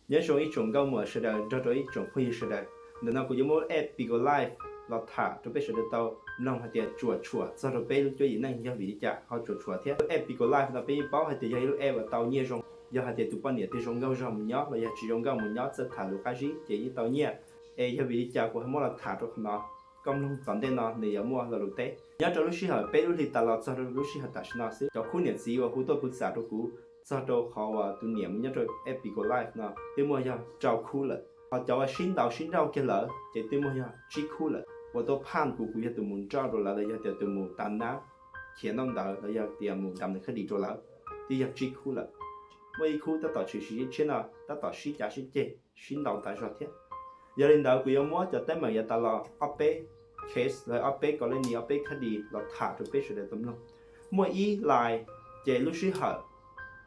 Nyob zoo ib tsoom nkauj muam sawv daws nrog rau ib tsoom phooj ywg sawv daws. Ntawm no kuv yuav muab app Pico Life los tham rau peb sawv daws tau mloog hais tias tsuam tshuam txog rau peb lub cuab yim neej yog vim li cas ho tsuam tshuam thiab. App Pico Life no peb yeej paub hais tias yog ib lub app uas tau nyiaj zoo. Yog hais tias tus poj niam twg zoo nkauj zog mus nyob los yog tsis zoo nkauj mus nyob txawj tham lus qab zib ces yeej tau nyiaj. Es yog vim li cas kuv ho muab los tham rau qhov no? Koj mloog tom ntej no nws yuav muaj lo lus teb. Nyob rau lub sij hawm peb lub hlis tas los txog rau lub sij hawm tam sim no xwb, cov khub niam txiv uas hu tuaj pwv xam rau kuv txog rau qhov uas tus niam mus nyob rau app Pico Life no twb muaj yog rau khub lawm. Ho cov uas sib ntaus sib nrauj kiag lawm ces twb muaj yog tsib khub lawm. Uas tau phaj kuv, kuv yog tus mus nrauj rau lawv los yog tias tus mus tas nab khiav ntaub ntawv los yog tias mus dam ntawv khab dis rau lawv, twb yog tsib khub lawm. Muaj ib khub tab tom tshwm sim tshiab no tab tom sib cav sib ceg sib ntaus tas zog thiab. Yog li ntawd kuv yuav muab cov teeb meem yav tas los ob peb case los ob peb kos leej ni ob peb khab dis los tham rau peb sawv daws tau mloog. Muaj ib lais, ces lub sij hawm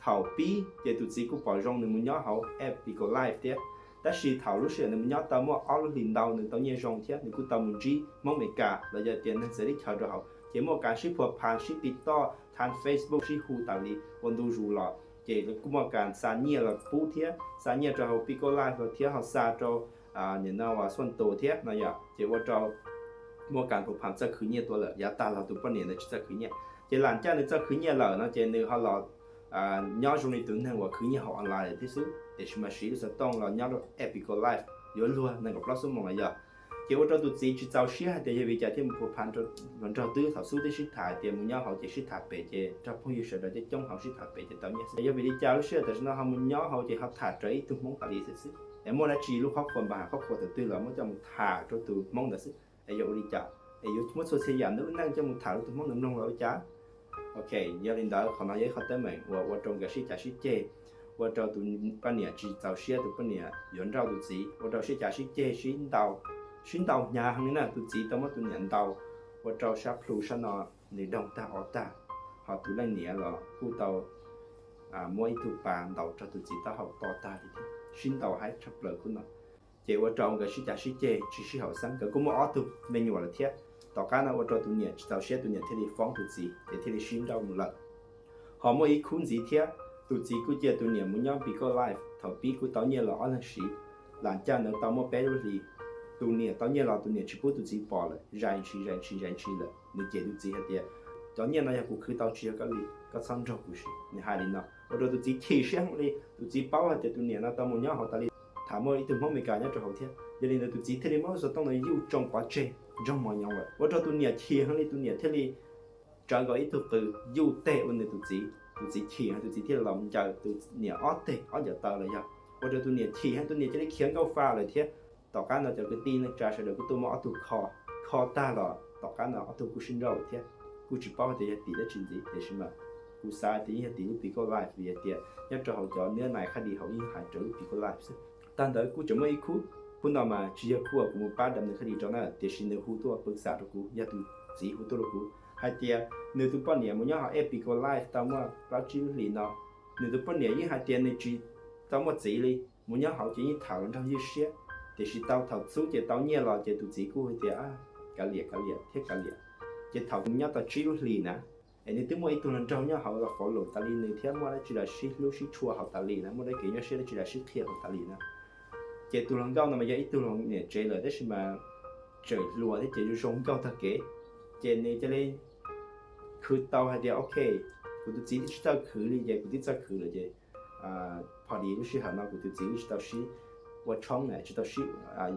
thaum pib ces tus txiv kuj pom zoo nws mus nyob hauv app Pico Life thiab. Tab sis thaum lub sij hawm nws mus nyob tau muaj ob lub hlis ntau nws tau nyiaj zoo thiab nws kuj tau mus ntsib Hmoob Amelikas los yog tias neeg txawv teb chaws rau hauv, ces muaj kas sib phua phan sib tiv toj tha Facebook sib hu tas li ua ntu zus los ces kuj muaj kas xa nyiaj los pub thiab xa nyiaj rau hauv Pico Life los thiab ho xa rau nim no uas xuaj tus thiab no yom, ces ua rau muaj kas phua phan txawj khwv nyiaj tuaj lawm. Yav tas los tus poj niam ntawd tsis txawj khwv nyiaj, ces lam caj nws txawj khwv nyiaj lawm no ces nws ho los nyob zoo li tus neeg uas khwv nyiaj hauv online lawm thiab xwb, tiam sis mas siv lub xov tooj los nyob rau app Pico Life yuav luag nees nkaum plaub xuab moos los yog. Ces ua rau tus txiv tsis txaus siab hais tias yog vim cas thiaj mus phua phan los nrog twb thaum xub twb sib tham hais tias mus nyob hauv ces sib tham pem ces nrog phooj ywg sawv daws coob coob hauv sib tham pem ces tau nyiaj xwb. Yog vim li cas lub sij hawm tam sim no ho mus nyob hauv ces ho tham rawv ib tug Hmoob tas li xwb xwb? Es muaj dab tsi lub khob khuas npam hab khob khuas tus twg los muab coj mus tham rau tus Hmoob ntawd xwb? Es yuav ua li cas? Es yuav muab txhua txhia yam ntawm lub neej coj mus tham rau tus Hmoob ntawd mloog los ua cas? Ok, yog li ntawd qhov no yog ib qhov teeb meem uas ua rau nkawd sib cav sib ceg, ua rau tus poj niam tsis txaus siab tus poj niam yuav nrauj tus txiv, ua rau sib cav sib ceg sib ntaus, sib ntaus hnyav heev li na. Tus txiv tau muab tus niam ntaus ua rau sab plhu sab no nws doog tag o tag, ho tus leej niam los kuj tau muab ib tug pas ntaus rau tus txiv taub hau to tag li thiab. Sib ntaus haib tshaj plaws khub no, ces ua rau nkawd sib cav sib ceg tsis sib haum xeeb. Nkawd kuj muaj ob tug me nyuam lawm thiab. Tom qab no ua rau tus niam tsis txaus siab tus niam thiaj li foob tus txiv ces thiaj li sib nrauj mus lawm. Ho muaj ib khub ntxiv thiab, tus txiv kuj cia tus niam mus nyob Pico Life, thaum pib kuj tau nyiaj los ob leeg siv, lam caj ntawd tau muaj peb lub hlis. Tus niam tau nyiaj los tus niam tsis pub tus txiv pom lawm, zais ntshis zais ntshis zais ntshis lawm. Nws cem tus txiv hais tias cov nyiaj no yog kuv khwv tau tsis yog koj li, koj txhob nrog kuv siv. Nws hais li no ua rau tus txiv chim siab heev li. Tus txiv paub hais tias tus niam no tau mus nyob hauv tas li, tham muaj ib tug Hmoob Amelikas nyob rau hauv thiab. Yog li ntawd tus txiv thiaj li muab lub xov tooj no yuj tsoo pov tseg nrog mos nyoos lawm, ua rau tus niam chim heev li. Tus niam thiaj li tsawv nkaus ib tug qws yuj teg ua nws tus txiv. Tus txiv chim heev, tus txiv thiaj li los ncaws tus niam ob teg ob ncaws taw los yog, ua rau tus niam chim heev, tus niam cia li khiav nkauj fa lawm thiab. Tom qab no cov kwv tij neej tsa sawv daws kuj tuaj muab ob tug kho, kho tag los tom qab no ob tug kuj sib nrauj lawm thiab. Kuj tsis paub tias yog tim dab tsi ntxiv, tiam sis mas kuv xav tias yeej yog tim lub Pico Life vim hais tias nyob rau hauv cov nab nais khab dis hauv yeej hais raws lub Pico Life xwb. Tag ntawd kuj tseem muaj ib khub, khub no mas tsis yog khub uas kuv mus pab dam ntawv khab dis rau na, tiam sis nws hu tuaj pwv xam rau kuv, yog tus txiv hu tuaj rau kuv hais tias nws tus poj niam mus nyob hauv app Pico Life tau muaj plaub tsib lub hlis no. Nws tus poj niam yeej hais tias nws tsis tau muaj txiv li, mus nyob hauv ces yeej tham los nraug ywj siab, tiam sis tau thaum xub ces tau nyiaj los ces tus txiv kuj hais tias kav liam kav liam thiab kav liam. Ces thaum mus nyob tau tsib lub hlis na, es nws twb muaj ib tug hluas nraug nyob hauv los faus lus tas li nws thiab muaj dab tsi los sib hlub sib tshua hauv tas li na, muaj dab kev nyuaj siab dab tsi los sib qhia hauv tas li na. Ces tus hluas nkauj no mas yog ib tug hluas niam tsev lawm tab sis mas tseem hluas thiab ces zoo nkauj tag kev. Ces nws cia li khwv tau hais tias ok, kuv tus txiv twb tsis txawj khwv li ces kuv twb txawj khwv lawm ces phom li lub sij hawm no kuv tus txiv twb tsis tau sib ua tshoob na, tsis tau sib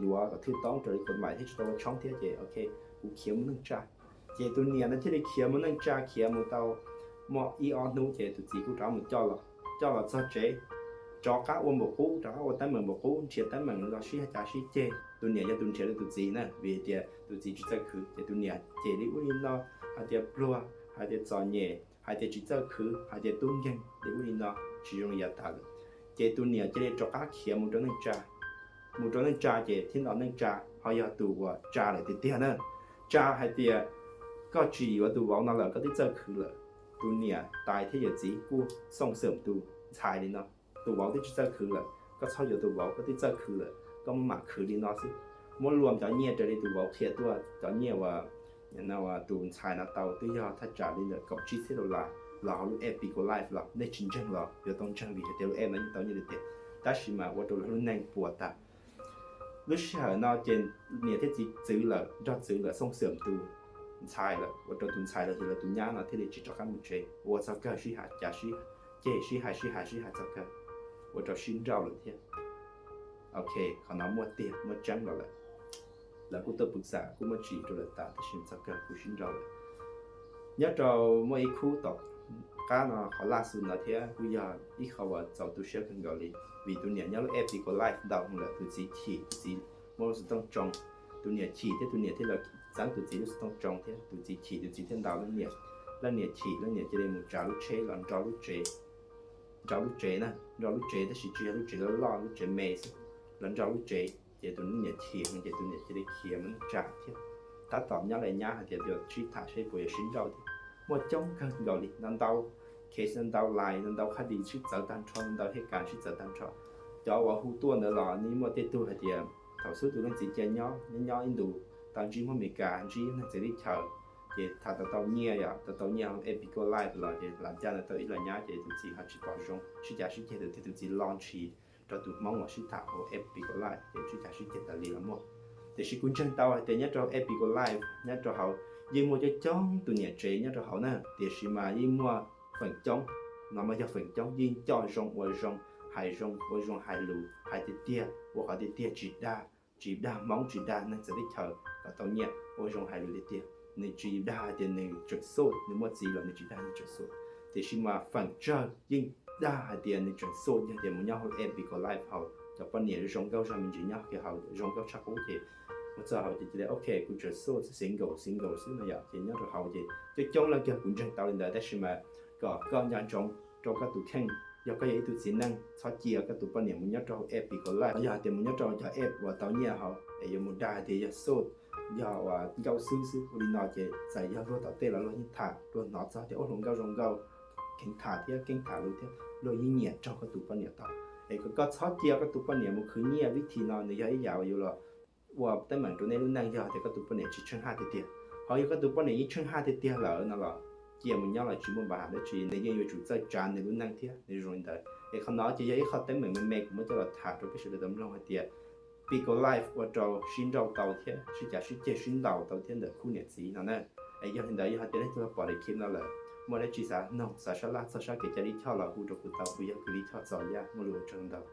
yuav kom thwj toob raws li kod mais thiab tsis tau ua tshoob thiab ces ok, kuv khiav mus neej tsa. Ces tus niam no thiaj li khiav mus neej tsa, khiav mus tau muaj ib ob hnub ces tus txiv kuj rov mus coj los, coj los txog tsev, rov qab ua npaum qub, rov qab ua teeb meem npaum qub, nrhiav teeb meem los sib cav sib ceg. Tus niam yog tus nrhiav rau tus txiv na, vim tias tus txiv tsis txawj khwv ces tus niam cem li ub li no, hais tias pluag, hais tias txom nyem, hais tias tsis txawj khwv, hais tias tub nkeeg li ub li no, tsis zoo li yav tas lawm. Ces tus niam cia li rov qab khiav mus rau neej tsa. Mus rau neej tsa ces thiab los neej tsa ho yog tus uas tsa lawm tiag tiag na. Tsa hais tias koj tsis yuav tus vauv no lawm koj twb txawj khwv lawm. Tus niam tais thiab yawm txiv kuj xooj xwm tus ntxhais li no, tus vauv twb tsis txawj khwv lawm, koj txhob yuav tus vauv, koj twb txawj khwv lawm koj muab mam khwv li no xwb. Muab luam cov nyiaj raws li tus vauv qhia tuaj, cov nyiaj uas tus ntxhais no tau twb yog thaj tsam li ntawm kaum tsib txhiab dollar los hauv lub app Pico Life los nej tsis ntseeg los yuav tau ntseeg vim hais tias lub app no yeej tau nyiaj tiag tiag. tab sis mas ua rau lawv lub neej puas tas. Lub sij hawm no ces niam thiab txiv txwv lawm, nrog txwv lawm, xoo xwm tus ntxhais lawm, ua rau tus ntxhais los yog lawv tus nyab no thiaj li tsis rov qab mus tsev, ua txog kawg sib hais, cav sib ceg, sib hais sib hais sib hais txog kawg ua rau sib nrauj lawm thiab. Ok, qhov no muaj tiag muaj tseeb los lawm. Lawv kuj tuaj pw xam, kuj muaj tsim rau lawv tas, tab sis txog kawg kuj sib nrauj lawm. Nyob rau muaj ib khub tom qab no, qhov laj xu no thiab kuj yog ib qho uas txaus tu siab kawg nkaus li, vim tus niam nyob lub Epic Life ntau lawm, tus txiv chim, tus txiv muaj lub xov tooj tsoo, tus niam chim thiab tus niam thiaj los txeeb tus txiv lub xov tooj tsoo thiab, tus txiv chim tus txiv thiaj ntaus leej niam. Leej niam chim, leej niam cia li mus tsav lub tsheb los nrog lub tsev, nrog lub tsev na, nrog lub tsev tab sis tsis yog lub tsev loj loj, lub tsev me xwb, los nrog lub tsev ces tus niam chim ces tus niam cia li khiav mus neej tsa thiab. Tab tom nyob li nyab hais tias yuav sib tham seb puas yuav sib nrauj thiab. Muaj coob kawg nkaus li, ntau ntau case, ntau ntau lais, ntau ntau qhab dis sib txawv tag nrho, ntau hej kas sib txawv tag nrho. Cov uas hu tuaj ntawd los nws muaj tej tug hais tias thaum xub tus leej txiv cia nyob nyob nyob ib ntus, tau ntsib Hmoob Amelikas, ntsib neeg txawv teb chaws, ces tham tau tau nyiaj, yog tau tau nyiaj hauv Epic Life los ces lam caj ntawd tau ib los nyab ces tus txiv ho tsis pom zoo, sib cav sib ceg tus txiv, tus txiv los ntshis rau tus Hmoob uas sib tham hauv Epic Life ces sib cav sib ceg tas li los muaj. Tiam sis kuv ntseeg tau hais tias nyob rau Epic Life nyob rau hauv yeej muaj coob coob tus niam tsev nyob rau hauv na, tiam sis mas yeej muaj feem coob, no mas yog feem coob, yeej coj zoo ua zoo, hais zoo ua zoo, hais lus hais tiag tiag, ua qhov tiag tiag, tsis dag, tsis dag Hmoob, tsis dag neeg txawv teb chaws kom tau nyiaj, ua zoo hais lus tiag tiag. Nws tsis dag hais tias nws tseem xub, nws muaj txiv los nws tsis dag nws tseem xub, tiam sis mas feem tsawg yeej dag hais tias nws tseem xub, yog tias mus nyob hauv Epic Life hauv cov poj niam zoo nkauj zog me ntsis nyob kiag hauv zoo nkauj tshaj qub ces mus txog hauv ces cia li ok, kuv tseem xub, single, single xwb no yom, ces nyob rau hauv ces coob coob leej kiag kuv ntseeg tau li ntawd, tab sis mas kom koj nco ntsoov rau koj tus kheej, yog koj yog ib tug txiv neej txhob cia koj tus poj niam mus nyob rau hauv Epic Life, yog hais tias mus nyob rau cov app uas tau nyiaj hauv es yuav mus dag hais tias yog xub, yog uas nkauj xwb xwb ua li no ces txawm yog luag tom tej los luag yeej tham, luag hnov txog tias ua hluas nkauj zoo nkauj, kheev tham thiab keeb tham lus thiab luag yeej nyiam raug koj tus poj niam tau. Es kom koj txhob cia koj tus poj niam mus khwv nyiaj, vib thim no nws yog ib yam uas yuav los ua teeb meem rau nej lub neej yog tias koj tus poj niam tsis tsheej haj tiag tiag. Ho yog koj tus poj niam yeej tsheej haj tiag tiag lawm no los cia mus nyob los tsis muaj npa hais dab tsi, nws yeej yuav tsum txawj tsav nws lub neej thiab nws zoo li ntawd. Es qhov no ces yog ib qho teeb meem me me kuv muab coj los tham rau peb sawv daws tau mloog hais tias Epic Life ua rau sib nrauj tau thiab sib cav sib ceg sib ntaus tau thiab ntawm khub niam txiv no na. Es yog li ntawd yog hais tias leej twg los pom daim clip no lawm, muaj dab tsi xav noog xav sab laj txog sab kev cai lij choj los hu rau kuv tau, kuv yog kws lij choj txaus yaj, muaj lus ua tsaug ntau.